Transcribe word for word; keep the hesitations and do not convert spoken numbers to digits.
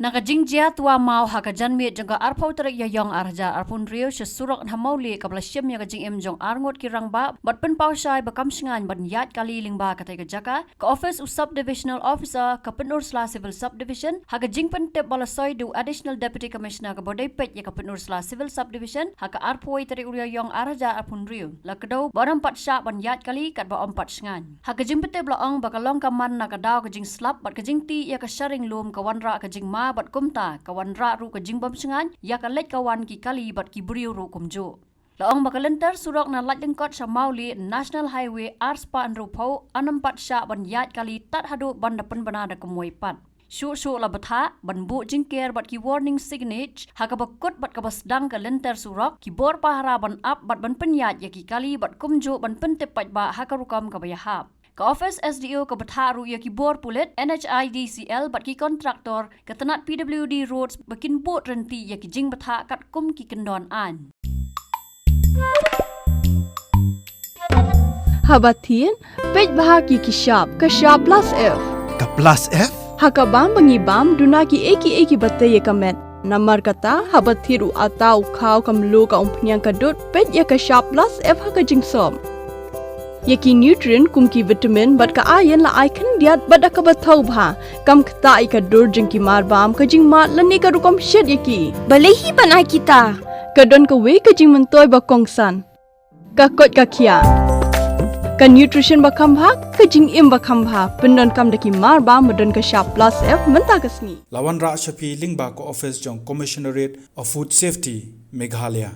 Na ka jingjia twa maw ha ka janmiet jong ka arphew tarik Ïaïong ar hajar arphew hynriew sha surok na Mawlieh kaba la shim ïa ka jingim jong arngut ki rangbah bad pynpaw shai ba kam shngaiñ ban ïaid kali lyngba katei ka jaka, ka office u Sub Divisional Officer ka Pynursla Civil Subdivision, ha ka jingpyntip ba la soi da u Additional Deputy Commissioner kaba dei peit ïa ka Pynursla Civil Subdivision, ha ka arphew tarik u Ïaïong ar hajar arphew hynriew, la kdew ba ym pat shah ban ïaid kali katba ym pat shngaiñ. Ha ka jingpyntip la ong ba ka long ka man na ka daw ka jingslap bad ka jingtih ïa ka sharing lum ka wanrah ka jingma bad kumta ka wanrah ruh ka jingbym shngaiñ ïa ka leit ka wan ki kali bad ki briew ruh kumjuh. La ong ba ka lynter surok na Laitlyngkot sha Mawlieh National Highway ar spah hynriewphew ym pat shah ban ïaid kali tad haduh ban da pynbna da kumwei pat. Shuh shuh la bthah ban buh jingker bad ki warning signage ha kaba kut bad kaba sdang ka lynter surok, ki bor pahara ban ap bad ban pynïaid ïa ki kali bad kumjuh ban pyntip paidbah ha ka rukom kaba ïahap. Ka office S D O ka bthah ruh ïa ki bor pulit, N H I D C L bad ki kontraktor ka tnat P W D Roads ba kin bud rynti ïa ki jingbthah katkum ki kyndon aiñ. Haba thied, peit bha ki ki shap, ka shap plus F. Ka plus F? Ha ka bam ba ngi bam, duna ki ei ki ei kiba tei ïa ka met. Namar kata, haba thied u atta u khaw ka mluh ka umphniang ka dud, peit ïa ka shap plus F ha ka jingsop. Ïa ki nutrient kum ki vitamin bad ka iron la ai khyndiat bad da kaba thaw bha. Kam ktah ïa ka dur jong ki mar bam, ka jingmad lane ka rukom shet ïa ki. Balei hi ban ai kita? Ka don kawei ka jingmyntoi ba kongsan. Ka koit ka khiah. Ka nutrition ba kham bha, ka jingim ba kham bha. Pyndonkam da ki mar bam ba don ka shap plus F mynta ka sngi. La wanrah sha phi lyngba ka office jong Commissionerate of Food Safety, Meghalaya.